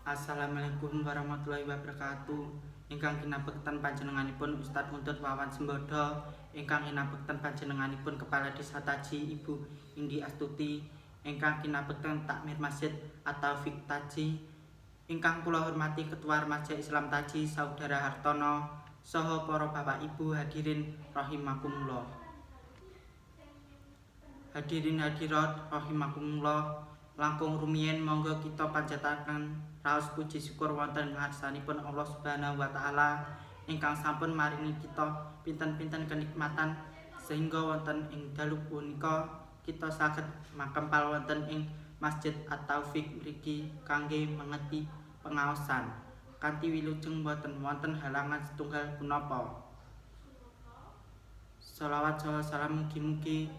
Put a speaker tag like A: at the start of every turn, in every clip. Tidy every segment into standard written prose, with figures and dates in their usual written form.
A: Assalamualaikum warahmatullahi wabarakatuh. Ingkang kinabekten panjenenganipun Ustadz Untut Wawan Sembodo, ingkang kinabekten panjenenganipun Kepala Desa Taji Ibu Indi Astuti, ingkang kinabekten Takmir Masjid At-Taufik Taji, ingkang kula hormati Ketua Remaja Islam Taji Saudara Hartono, saha para bapak ibu hadirin rahimakumullah. Hadirin hadirat rahimakumullah, langkung rumiyin monggo kita panjataken raos puji syukur wonten ngarsanipun Allah Subhanahu wa taala ingkang sampun maringi kita pinten-pinten kenikmatan sehingga wonten ing dalu punika kita saged makempal wonten ing Masjid At-Taufik mriki kangge mengeti pengaosan kanthi wilujeng boten wonten halangan setunggal punapa. Shalawat saha salam mugi-mugi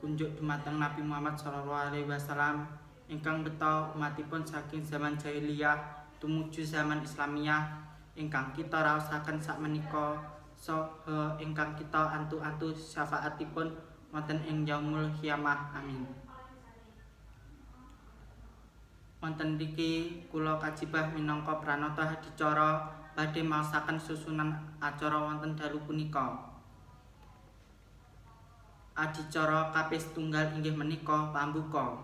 A: kunjuk dumateng Nabi Muhammad sallallahu alaihi wasallam ingkang beto umatipun saking zaman jahiliyah tumuju zaman Islamiyah ingkang kita raosaken sakmenika saha ingkang kita antu-antu syafaatipun wonten ing yaumul qiyamah. Amin. Wonten mriki kula kajibah minangka pranata adicara badhe maosaken susunan acara wonten dalu punika. Adicara kaping setunggal inggih menika pambuka.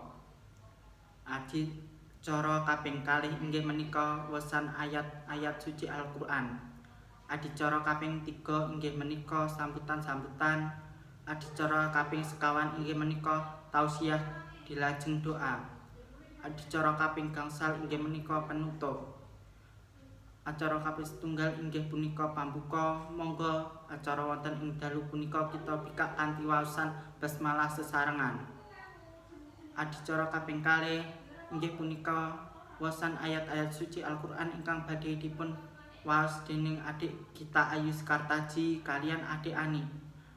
A: Adicara kaping kalih inggih menika waosan ayat-ayat suci Al-Qur'an. Adicara kaping 3 inggih menika sambutan-sambutan. Adicara kaping sekawan inggih menika tausiah dilajeng doa. Adicara kaping gangsal inggih menika penutup. Acara kaping setunggal inggih punika pambuka. Monggo acara wonten ing dalu punika kita bikak kanthi waosan basmalah sesarengan. Adicara kaping kalih inggih punika waosan ayat-ayat suci Al-Qur'an ingkang badhe dipun waos dening adik Gita Ayu Sekartaji kaliyan adik Ani.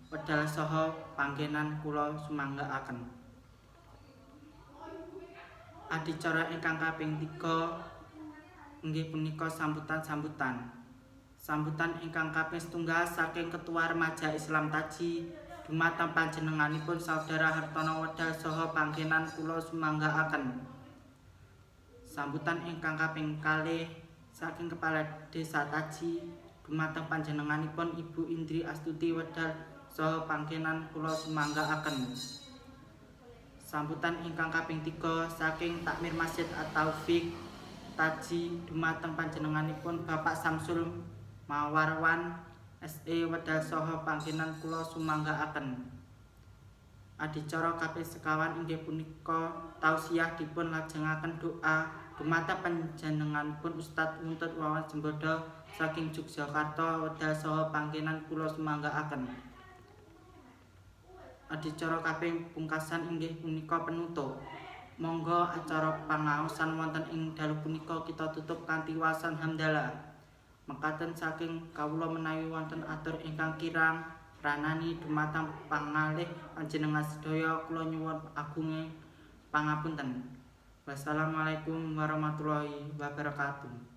A: Wedal saha panggenan kula sumanggaaken. Adicara ingkang kaping 3 inggih punika sambutan-sambutan. Sambutan ingkang kaping setunggal saking Ketua Remaja Islam Taji dumateng panjenenganipun Saudara Hartono, wedal saha panggenan kula sumanggaaken. Sambutan ingkang kaping kalih saking Kepala Desa Taji dumateng panjenenganipun Ibu Indri Astuti, wedal saha panggenan kula sumanggaaken. Sambutan ingkang kaping 3 saking Takmir Masjid At-Taufik Taji dumateng panjenenganipun Bapak Samsul Mawarwan SE, wedal saha panggenan kula sumanggaaken. Adicara kaping sekawan inggih punika tausiah dipun lajengaken doa dumateng panjenenganipun Ustadz Untut Wawan Sembodo saking Yogyakarta, wedal saha panggenan kula sumanggaaken. Adicara kaping pungkasan inggih punika penutup. Monggo acara pangaosan wonten ing dalu punika kita tutup kanthi waosan hamdalah. Mekaten saking kawula, menawi wonten atur ingkang kirang pranani dumateng pangalih panjenengan sedaya, kula nyuwun agunge pangapunten. Wassalamualaikum warahmatullahi wabarakatuh.